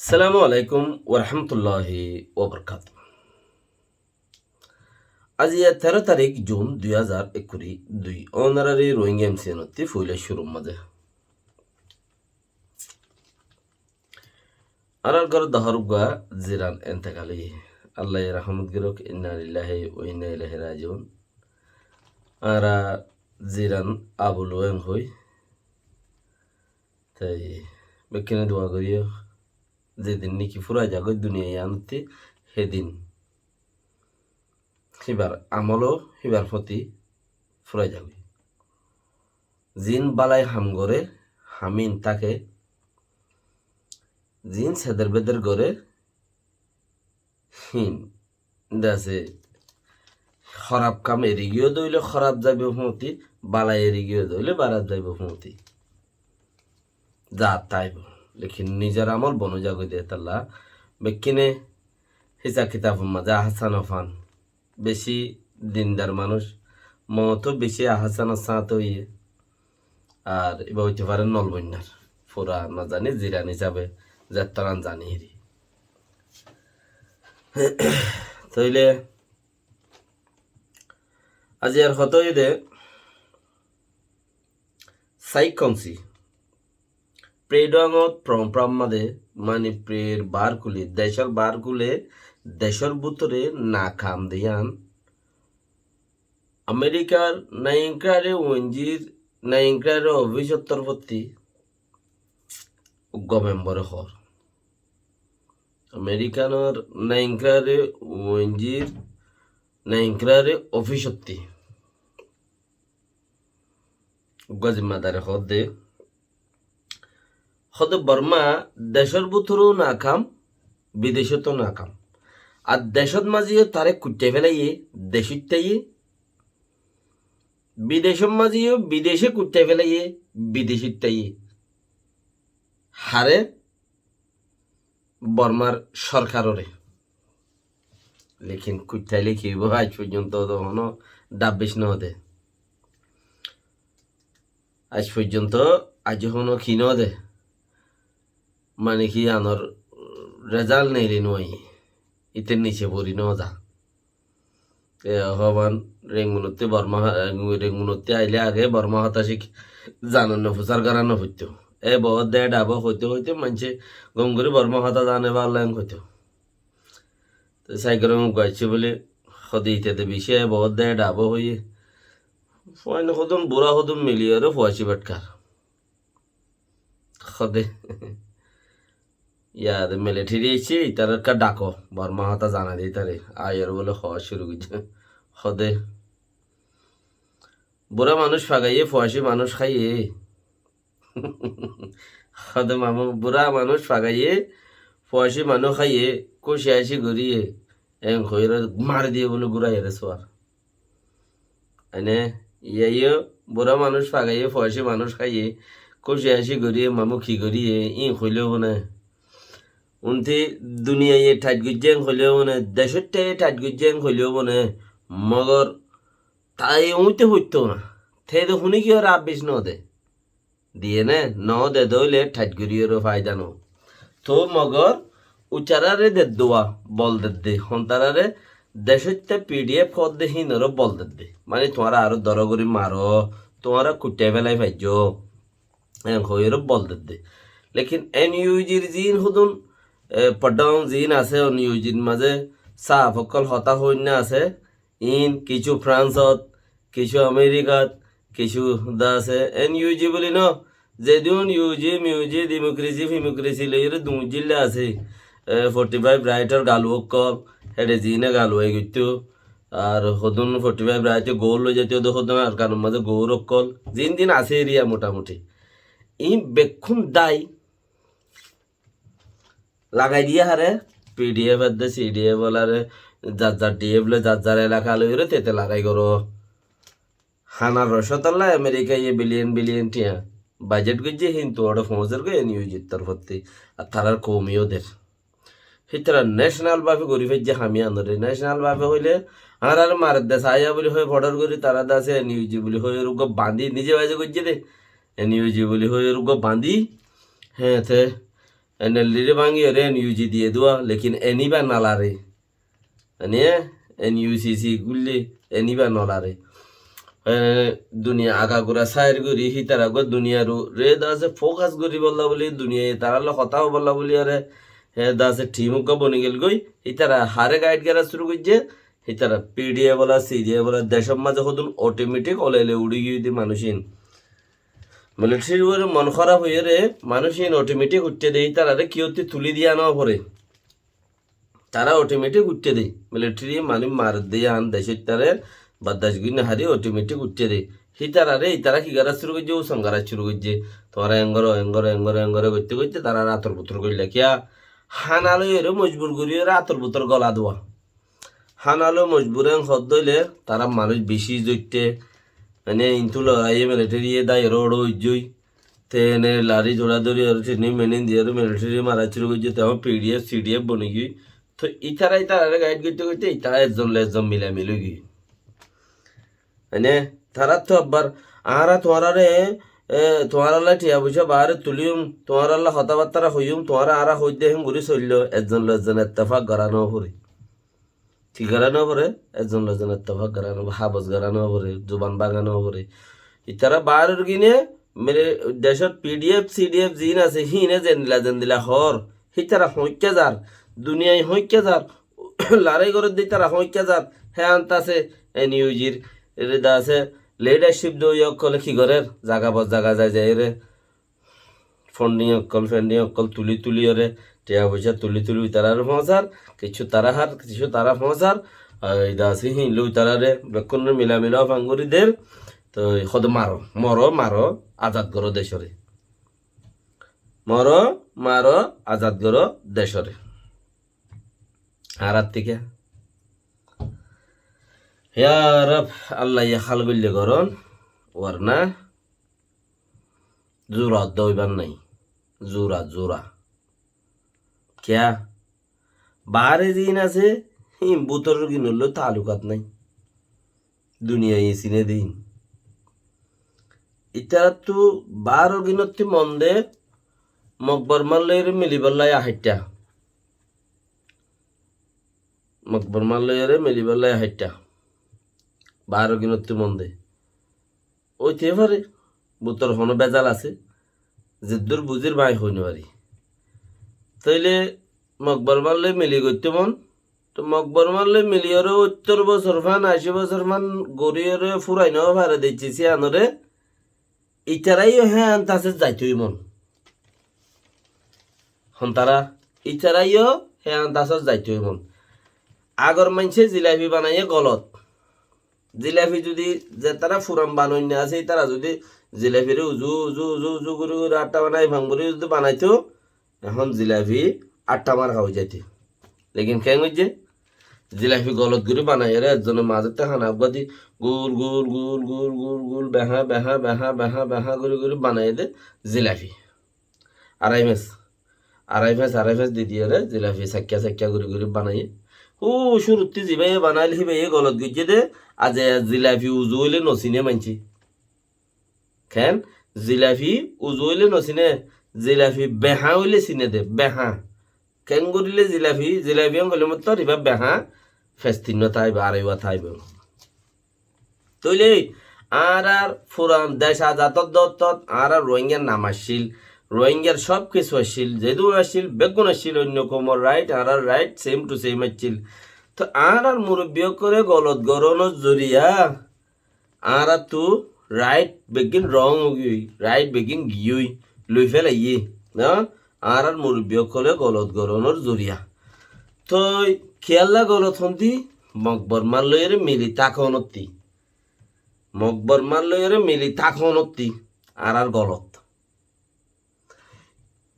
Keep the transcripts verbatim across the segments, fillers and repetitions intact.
Assalamu alaikum warahmatulláhi wabarakátuhu. Aijja teró tarík jun dui házar ekkuri dui. Ónorari Rohingya M C N ottú foila cúrur mazé. Añárar góror dahár uggúa ziran entekal óiye. Allaye rahmot gorók, inna lillahi wa inna ilaihi rajiun. Añára ziran Abul Weng hoi. Toi bekkúne dua goríyo. Zedin niki fúrai zagói duniya yíanottú, hédin híbar amol ó híbar foti fúrai zagói. Ziín bálai ham goré, hamín táke. Ziín seder beder goré, híin. Dase hóraf kam eri giyé dé óile hóraf zaibou fúñti, bálai eri giyé dé óile bálai zaibou fúñti. Zat táibou. Lekin nizor amol bono zagói dé tolla. Bekkúne hísab kitabor mazé ahásán no fán. Beci dindar manúic, moóttu beci ahásánor sáñte óiye. Ar íba óite fare nol boinnar. Fura no zani, ziran hísabe zettoran zani héri. Tóile aijjar hotá óiye dé, saikkonsi. Preiduangot prom prom made, mani preir bar kule, decór bar kule, decór bútore nakam de yían. Amerikar naingkare uinjir, naingkare ofisor torfottí uggúa membore hoór. Amerikanor naingkare uinjir, naingkare ofisottí uggúa zimmadare hoódde. Hoódde Borma decór bútoro nakam, bidecótto nakam. Ar decót mazé yó taré kuiththai félaiyé, decót táiye. Bidecót mazé yó bidecé kuiththai félaiyé, bidecót táiye. Haré? Bormar sorkaroré. Lekin kuiththai le ki óibo, aij foijjonto to honó dabbic no de. Aij foijjonto aij honó ki no de. Mane ki anor rezalt neile no ai. Íte nice fori no za. E hoban Rengunottí Borma, Rengunottí aile age Borma hotá cík zanonne fusár gorá no foitto. E boóut de dhabo hoite hoite maincé gom gorí Borma hotá zane bálla en hoito. Te Saigorom uggúa aiccé bóli hode ite de bicí e boóut de dhabo hoiye. Fuain hodún bura hodún miliyóre fuaci betkar. Hode. Yar militeri aiccé, itarare ekka dhako. Borma hotá zanai de itare. Aiyóre bóle hoó cúru goijjé. Hode. Bura manúic fagaiye, fuaci manúic háiye. Hode mamu, bura manúic fagaiye, fuaci manúic háiye, kúci aci goríye. Eén hoiyóre mari diye bóli gúraiyóre suar. Ene, iyá yó bura manúic fagaiye, fuaci manúic háiye, kúci aci goríye, mamu ki goríye, íin hoilé óbo né? Unti duniyaiye thait goijjé en hoilé óbo né, decótte thait goijjé en hoilé óbo né, mogor tai uñte foitto na. Te de huni ki ore abbic no de. Diye ne, no de dóile thait gorí ore faida no. To mogor utarare de dua bol dedde, hontarare decótte P D F hodde hínore bol dedde. Mane tuáñra aró doro gorí maro, tuáñra kuiththai félai faijjó. En hoiyóre bol dedde. Lekin N U G r ziín hodún, e, podhaun ziín asé, N U G r mazé sáf ókkol hotá hoinna asé, iín kissú Fransot, kissú Amerikat, kissú dá asé, N U G bóli no, zedún U G, M U G, demokresi, femokresi loiyóre duñjjilla asé, e, forty five right or galu ókkol, héçe ziíne galu ai goittó, ar hodún forty five right e gour loi zaito de hodún Arkanor mazé gour ókkol, ziín din asé eriya motamuti. Iín bekkún dái lagai diye hare, P D F edde, C D F olare, zar zar D F loi, zar zar elaka loiyóre tete lorai goró. Hánar rocótolla Amerikaye biliyon biliyon thiañ bajet goijjé, hintu ore foóñser goi N U G r torfottí, ar tarár koumi óder. Hítara necenal bafe gorí faijjé ham iyanore. Necenal bafe hoilé, añárare maredde saiya bóli hoi fodor gorí, tará de asé N U G bóli hoi ore uggúa bandí, nize baze goijjé de, N U G bóli hoi ore uggúa bandí, hé, te NLD re báñgi ore NUG diye duwa, lekin eniba nalare. Ene NUCC gulli eniba nolare. E, duniya agagura sair gori, hitara goi duniyar u-, re dase focus goribolla buli, duniya taralla hotá hoibolla buli ore, e, dase team uggwa boni gel goi, hitara hare guide gora suru goijje, hitara PDF bola, CDF bola, decor maze hodun automatic ole ele uri giyoi de manucin. Military ore mon horap oiye re, manucin automatic utte de, hitara re kiyotti tuli diya no fore. Tara automatic utte de. Military mani mar de an decor tare bardash gori no fare, automatic utte de. Hitara re, itara ki gora suru goijje, uson gora suru goijje. Tumara engoro, engoro, engoro, engoro goitte goitte tara ator butor goilla. Kiya? Hana loi ore mojbur gori ore ator butor gola duwa. Hana loi mojbur en hodde oile tara manuc beci zoitte. Mane intu lorai e military e dai oro oro ujjoi. Te ene lari dora dori aro training menin di aro military mara suru goijje, te ehón PDF, CDF boni giyoi. To itara itarare guide goitte goitte itara ekzon loi ekzon milamil oi giyoi. Mane tara to abbar añára tuáñrare, e, tuáñralla tiya foisa baáre tuliyum, tuáñralla hotábattara hoiyum, tuáñra añára hoidde hén gori soillo, ekzon loi ekzon ettefak gora no fore. Ki gora no fore? Ekzon loi ekzon ettefak gora no fore, habos gora no fore, zuban báñga no fore. Itara baáror gine, mane, decor PDF, CDF zin ase, híine zendilla zendilla hoór, hítara hoóñikka zar, duniyai hoóñikka zar, lorai gorédde ítara hoóñikka zar, hé ant ase, NUG r, ere de ase, leadership de ói ókkole ki gorér, zaga bor zaga zai zai ere, funding ókkol, funding ókkol tuli tuli ore, tiya foisa tuli tuli itarare foóñsar, kissú tara hár, kissú tara foóñsar, ar ida ase híin loi itarare bekkúnore milamila fang gori der, toi hode maro, moro, maro, azad goro decóre. Moro, maro, azad goro decóre. Añárar tika. Ya Rab, Allah ye hal goille goron, warna zura odda óibar nai. Zura, zura. Kiya? Baáre ziín asé, híin bútoror gínollói taalukat nái. Duniyai siné de híin. Ítarattú baáror gínottú mon de Mok Bormár lóiyore milibálla yá háitta. Mok Bormár lóiyore milibálla yá háitta. Baáror gínottú mon de. Óite fare, bútore honó bezal asé, zeddúr buzír báñgi hoi no fari. Tóile Mok Bormár lói mili goittó mon, to Mok Bormár lói miliyóre óttor bosór fán, ací bosór fán goríyore fúrai no fare deiccí síyanore, ítaraiyó héyan tasé zaitó mon. Hontara, ítaraiyó hé andasot zaitó óibon. Agor maincé zilafi banaiyé golot. Zilafi zudi zetará furan banoinna asé, ítara zudi zilafiré uzu, uzu, uzu, uzu gori gori atta banai, fang gori zudi banaitó, ehón zilafi atta mar hoi zaitó. Lekin keén óiye? Zilafi golot gori banaiyére ekzone mazótte hana uggúa di gul, gul, gul, gul, gul, gul, beha, beha, beha, beha, beha gori gori banaiyé de zilafi. Arai fes, arai fes, arai fes di diyére zilafi saikka saikka gori gori banaiyé. Hú cúruttí zibáye banail híbaye golot goijjé de, aze zilafi uzu óile nosiné maincé. Keén? Zilafi uzu óile nosiné, zilafi beha óile siné de, beha. Keén goríle zilafi, zilafi en goile mottor ibá beha, festinnó táibo, arai uá táibo. Tóile añárar furan dec azador dottót añárar Rohingyar nam accíl, Rohingyar sób kessú accíl, zedún accíl, beggún accíl, oinno koumor rait, añárar rait, same to same accíl. Tó añárar murubbi ókkole golot gorónor zoriya añárattú rait beggín rong óigiyoi, rait beggín giyói, loi félaiyé, na? Añárar murubbi ókkole golot gorónor zoriya. Toi kiyólla golot hoóndi? Mok Bormár lóiyore mili tákonottí. Mok Bormár lóiyore mili tákonottí añárar golot.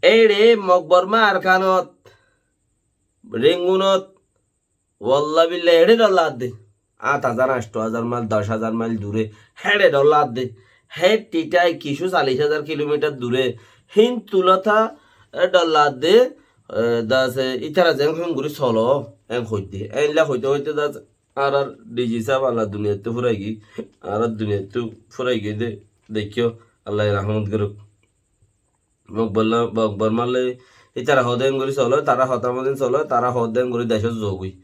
Éçe Mok Bormá Arkanot, Rengunot, walla billa éçe dhor lagadde. Áñt házar, añctho házar mail, doc házar mail dure, héçe dhor lagadde. Hé thíthai kissú callic házar kilomitar dure. Híntu lota, e, dhor lagadde, e, dase, ítara zeén hén gorí solo, en hoitté. Éilla hoite hoite dase, añárar D G sáb Allah duniyaittú fúrai giyé, añárar duniyaittú fúrai giyé de, deikkó, Allah ye rahmot gorók. Mok Bormá-, Mok Bormár lói, Ítara hoódde en gorí soló, tará hotá motin soló, tará hoódde en gorí decót zogói.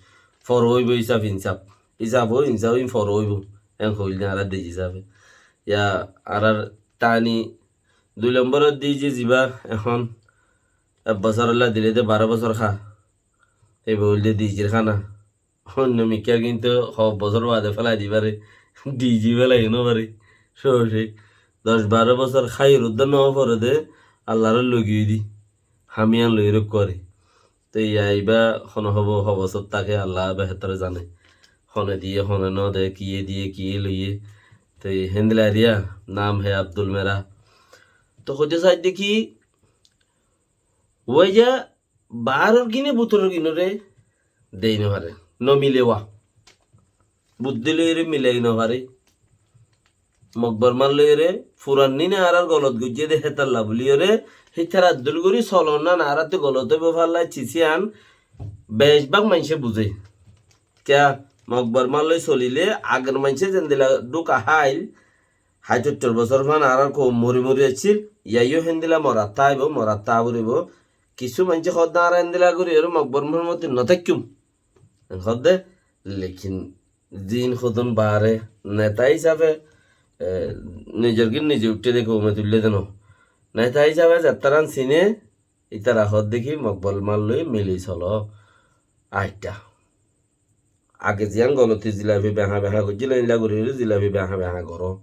Foro óibo ísaf insaf. Ísaf ó insaf ín foro óibo. En hoilde añára D G sáfe. Ya añárar tani dui lombor D G zibá ehón ek bosór olla dile de baró bosór há. Íba óilde D Gr hána. Óinno mikká kintu hoó bosór baade félai di fare, D G félai no fare. Sóse doc baró bosór háiyor uddá no fore de, Allar logi ói di. Ham yián loiyóre kore. Te ya íba hone hobo, hobo sót táke, Allah behétor zane. Hone diye, hone no de, kiyé diye, kiyé loiye. Te héndilla eriya, nam hé Abdul Mera. To hoito saidde ki, Wáiza baáror gine bútoror ginoré dei no fare, no mile wá. Buddí loiyóre milai no fare. Mok Bormár loiyóre furan nine añárar golot goijjé dé hétalla buliyóre, hítara dul gorí solon nan añárattú golot óibo falla cis yián bec bák maincé buzé. Kiyá, Mok Bormár loi solile agor maincé zendilla dhúka háil, háit sóittor bosór fán añárar koum mori mori accíl, yaiyó héndilla morat táibo, morat tá foribó. Kissú maincé hoódde añára héndilla gorí ere Mok Bormár moti no táikkúm. En hoódde, lekin zin hodún baáre neta hísafe, e, nizor gín nize uiththé dé koume tuillé dé no. Neta hísafe zettarán siné, ítara hoódde ki Mok Bormár loi mili solo. Aitta. Age ziyán goloti zilafi behañ behañ goijjíl, endilla gorí gorí zilafi behañ behañ goró.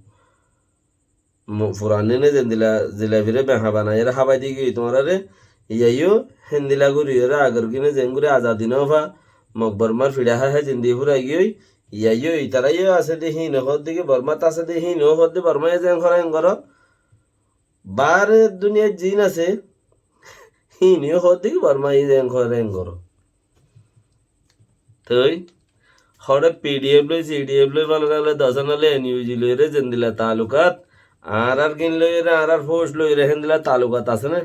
Mo-, furan nine zendilla zilafiré behañ banaiyóre hábai di giyói tuáñráre, iyaiyó héndilla gorí gorí agor gine zeéngorí azadi no fa, Mok Bormár fiçá há hé zindigi furai giyói, iyaiyó itaráiyó asé dé híin hoódde ki Bormát asé dé híin hoódde Bormáye zeén goré en goró. Baáre duniyait ziín asé, híin yó hoódde ki Bormáye zeén goré en goró. Toi, hoçé P D F loi, C D F loi, fálana loi, dosana loi, N U G loiyóre zendilla taalukat, añárar gín loiyóre, añárar fóuc loiyóre, héndilla taalukat asé né?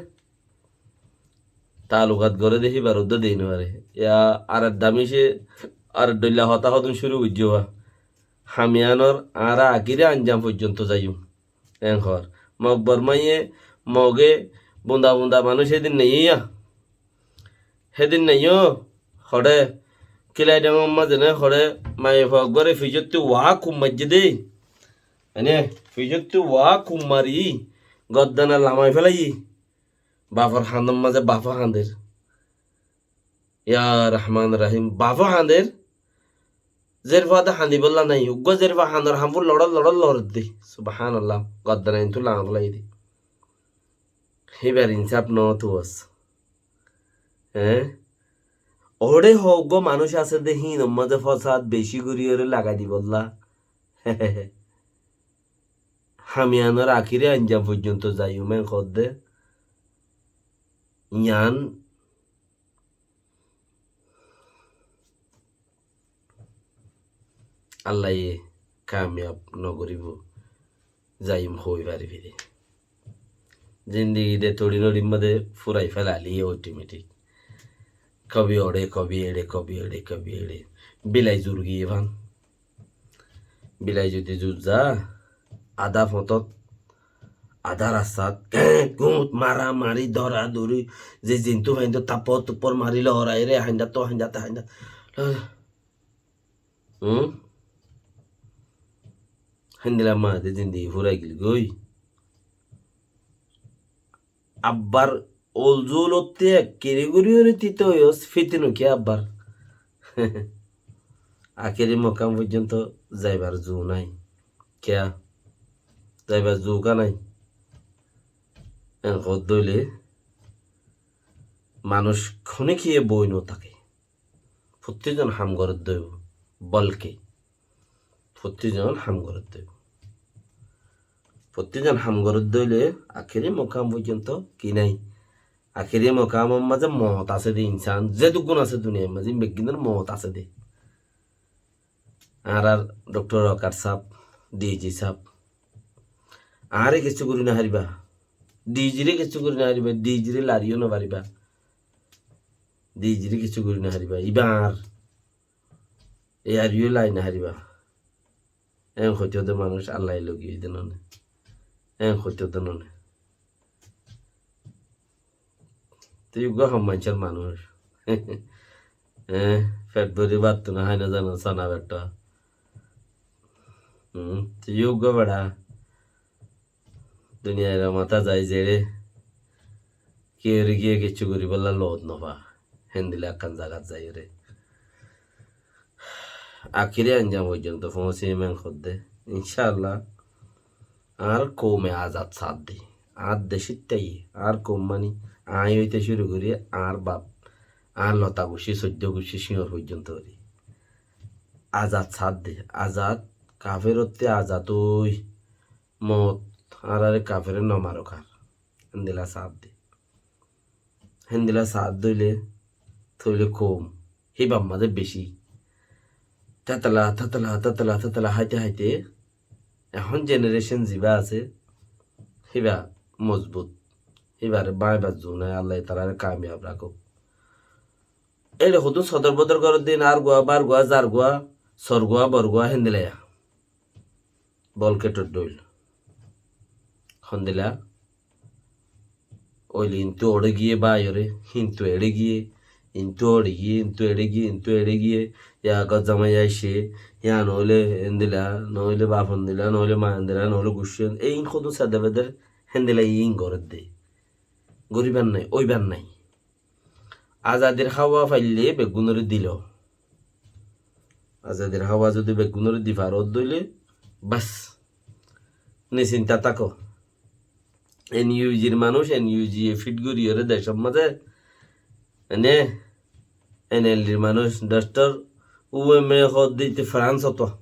Taalukat goré dé híbar uddá dei no fare. Ya, ar ek damice, ar ek dhoilla hotá hodún cúru goijjé wá. Ham yiánor añára akiri anjam foijjonto zaiyum. En hoór. Mok Bormáye, Moge, bunda bunda manúic hédin naiye yá. Hédin naiyo, hoçé, Kilai Dhangor mazé né, hoçé, maiyafua uggwáre fisóttu wá kum maijjé dé. Ene, fisóttu wá kum mari, goddana lamai félaiye. Bafor handor mazé bafo hander. Ya Rahman Rahim, bafo hander. Zerfua de handibolla nai, uggwá zerfua handor hambur loror loror loror de. Subhanallah, goddana intu lama bolai de. Híbar insaf no tuwas. Eé? Oçé hoggwá manúic asé de híinor mazé fosad beci gorí ore lagai dibolla. Ham yiánor akiri anjam foijjonto zaiyum en hoódde. Yián Allaye kamiyab no goríbo, zaiyum hoi fari firi. Zindigi de toçi noçir mazé furai félaiye otometik. Kobi oçé, kobi eçe, kobi eçe, kobi eçe. Bilai zur giyé fán. Bilai zodi zur za, adá fotót, adá rastat, keñt kuñt, mara mari, dora dori, ze zintu fainto tapor tupor mari lorai re, haindat to haindat, haindat. Hum? Héndilla maze zindigi furai gil goi. Abbar olzulotte ekkere gori gori tito oyos, fitino kiyá abbar? Akeri mokam foijjonto zaibar zu nai. Kiyá? Zaibar zu ka nai? En hoódde óile manúic hone kiyé boi no táke. Fottí zon ham goródde óibo, bolke fottí zon ham goródde óibo. Fottí zon ham goródde óile akeri mokam foijjonto ki nai? Akeri mokamor mazé moot asé de, insan zedukkún asé duniyair mazé, beggúnor moot asé de. Añárar Doktor Waqar sáb, D I G sáb, añáre kessú gorí no faribá. D I G re kessú gorí no faribá, D I G re lariyó no faribá. D I G re kessú gorí no faribá. Ibá añár e ariyó lai no faribá. En hoito de manúic Allaye logi ói de none. En hoito de none. Tui uggwá hon maincór manúic. Eh, fet bóri bát no hái no zano, sana bettá. Hmm, tui uggwá beça. Duniyair matá zai zere. Kiyóre giyé kessú goríbolla loot no fa. Héndilla ekkán zagat zaiyóre. Akéri anjam foijjonto foóñsi men hoddé. Incáallah, añár koume azad saádde. Añár decót táiye, añár koum mani, aññí óite cúru gorí, añár baf, añár lota guccí, soiddó guccí, cíñor foijjonto gorí. Azad saádde, azad, kaferótte azad ói, moot, añáráre kafere no marok ar. Héndilla saádde. Héndilla saádde óile, tóile koum, híbar mazé beci. Tatala, tatala, tatala, tatala háite háite, ehón generation zibá asé, híba mozbut. Híbare báñibar zu nái, Allah tarare kamiyab rakók. Éile hodún sodor bodor gorér de, ar gua, bar gua, zar gua, sor gua, bor gua, héndilla ya. Bol ketor dóil. Hondilla? Óile intu oçé giyé báiyore, hintu eçé giyé, intu oçé giyé, intu eçé giyé, intu eçé giyé, ya gor zamai aiccé, ya noóile endilla, noóile baf endilla, noóile ma endilla, noóile guccí en-, e in hodún sede beder, héndilla in gorér de. Goríbar nái, óibar nái. Azadir háwa faille beggúnore dilo. Azadir háwa zodi beggúnore di faro dóile, bas. Nisinta táko. NUG r manúic, NUG e fit goríyore decór mazé, ene, NLD r manúic, doctor Ueme hoódde ite France ot.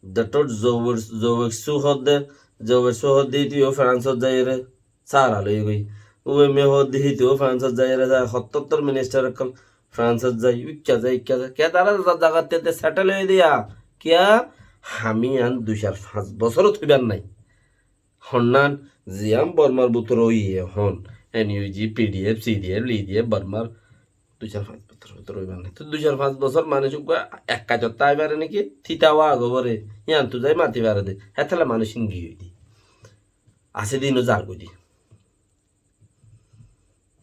Doctor Zouer-, Zouersou hoódde, Zouersou hoódde ite yó France ot zaiyóre sára loi goi. Ueme hoódde hite yó France ot zaiyóre sára, hottó hottó minister ókkol France ot zai, uikka zai, uikka zai. Kiyá tará za-, zagat tete settle ói diya. Kiyá? Hami yián dui sair fañs bosór óibar nái. Honnán, ziyán Bormar bútore óiye hon, NUG, PDF, CDF, LDF, Bormar dui sair fañs bosór bútore óibar nái. Toi dui sair fañs bosór manúic uggwá ek kajot tái fare né ki? Tita wa agó bore, yián tu zai mati fare de. Hétolla manúic ingi ói de. Asé din ó zar goi de.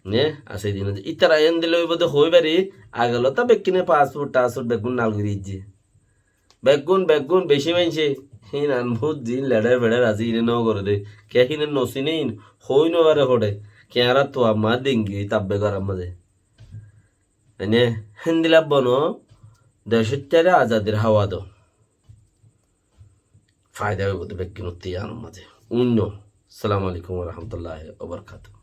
Ne, asé din ó zar. Ítara endilla óibo de hoi fari, age lota bekkúne passport, tassport beggún nal gorí diyé. Beggún, beggún, beci maincé. Hín an bóut zin leçer feçer asé, híne no goré de. Kiyá híne no siné hín, hoi no fare hoçé. Kiyára tuwa ma dengi tabbe gorar mazé. Ene, héndilla bono, decóttáre azadir háwa do. Faida óibo de beggúnottú yiánor mazé. Uinno. Assalamu alaikum wa rahmatullahi wa barakatuhu.